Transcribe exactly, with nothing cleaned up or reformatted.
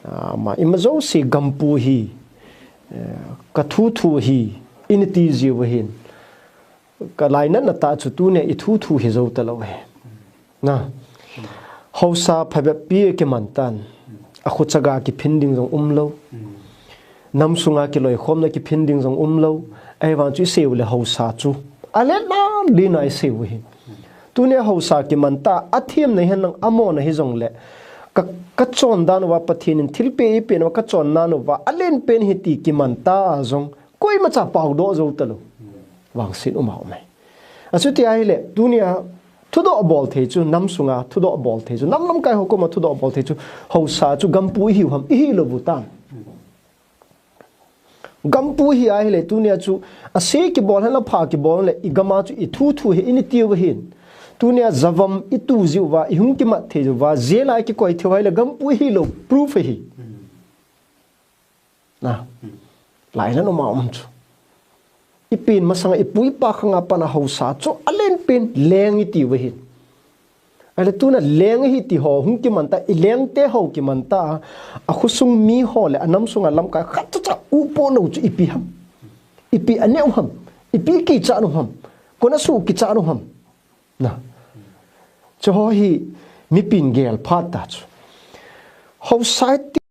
Ama ima jouse gampu hi, eh, ka thuthu hi, ina ti jiu ahin. Ka lainatna tah chu tunia i thuthu hi jou talou ahi. Na. Haosa phabep pi kiman tan. A khuchaga kiphin ding jong umlou. Nam sunga kiloikhomna kiphin ding jong umlou. Ahivang chu i seiu le haosa chu. A letna lina i seiu ahi. Tunia haosa kiman ta, a themna hihen lang amona hijongle. Ka, ka chondan uva Pathen in thilpeh eipen uva ka chondan uva. A lenpen ahi ti kiman ta a jong. Koimacha paodoh jou talou. Vangset uma um ahi. Achuti ahile, tunia thudoh bol thei chu, nam sunga thudoh bol thei chu, nam lamkai ho koma thudoh bol thei chu, haosa chu gampu ihiu ham, ihilou u tam. Gampu ihi ahile, tunia chu, ase kibol hen la pha kibol le, i gama chu i thuthu hi, ina tiu ahin. Tunia javam i tu jiu va, i hung kimat thei jiu va, jail a i kikoi thei u ahile, gampu ihilou, proof ahi. Na. Lainat uma um chu. I pen masanga i pu i pa khanga pat a haosa chu a lenpen leng i tiu ahin. Ahile tuna leng ahi ti ho hung kiman ta, i lengte ho kiman ta, a khosung mi ho le a nam sunga lamkai khat cha cha u po lou chu ipi ham. Ipi a neh u ham. Ipi kichat u ham. Kona su kichat u ham. Na. Chu ho hi mipin gel phat ta chu. Haosa ti